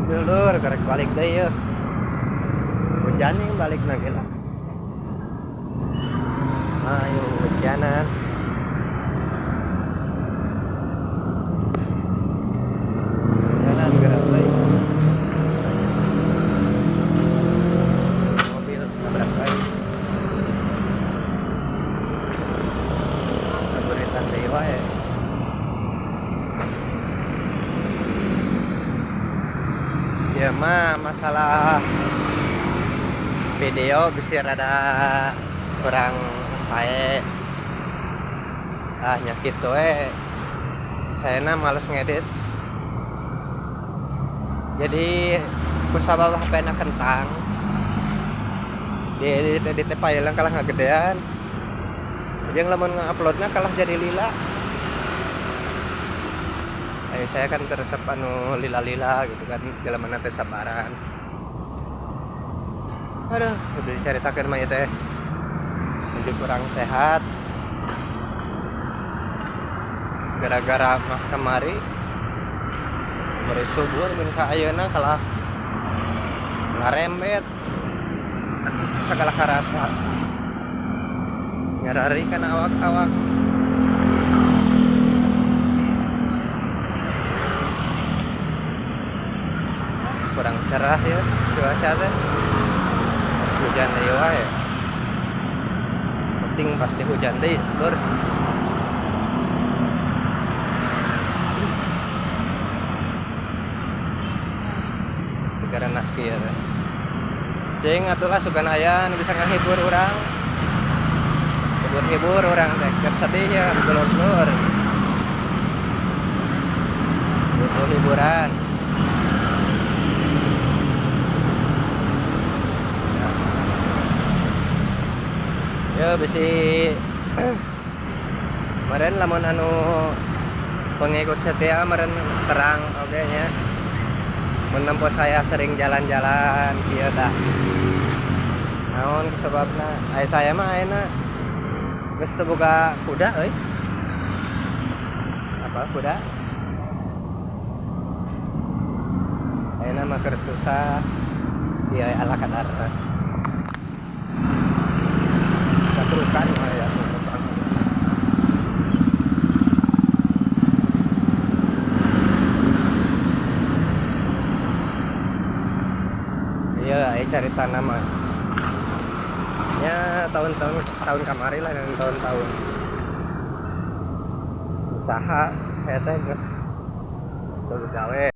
Lur, karek balik deui yeuh. Hujan yang balik lagi lah. Ayo hujanan. Hujanan gerak deui. Mobil nabrak deui. Kaburitan deui wae. Ya mah masalah video bisa rada kurang saya nya kitu we. Saya na males ngedit, jadi kusabab HP na kentang di edit edit file kalah ngagedean, jeung lamun nguploadna kalah jadi lila. Ayo saya kan teresep anu lila-lila gitu kan, jalan teh sabaran. Aduh, udah diceritakan mah ieu teh lebih kurang sehat gara-gara mah kemari beri subur mun ka ayeuna kalah ngarembet segala karasa nyarari kana awak-awak. Kurang cerah ya cuaca teh, hujan deui wae, penting pasti hujan deui lur. Karena kieu teh cing atulah sugan aya nu bisa ngahibur urang, hibur-hibur urang teh keur sedih ya dulur-dulur, butuh hiburan. Ya bisi kemarin lamun anu pengikut setia kemarin terang oke nya menempuh saya sering jalan-jalan kieu tah. Naon sebabna? Aya saya mah ayeuna geus teu boga kuda euy. Apa kuda? Ayeuna mah keur susah ieu ala kadar. Katurukan ya. Iya, cari tanaman. Ya tahun-tahun tahun kamari lah dan tahun-tahun usaha saya teh geus gawe.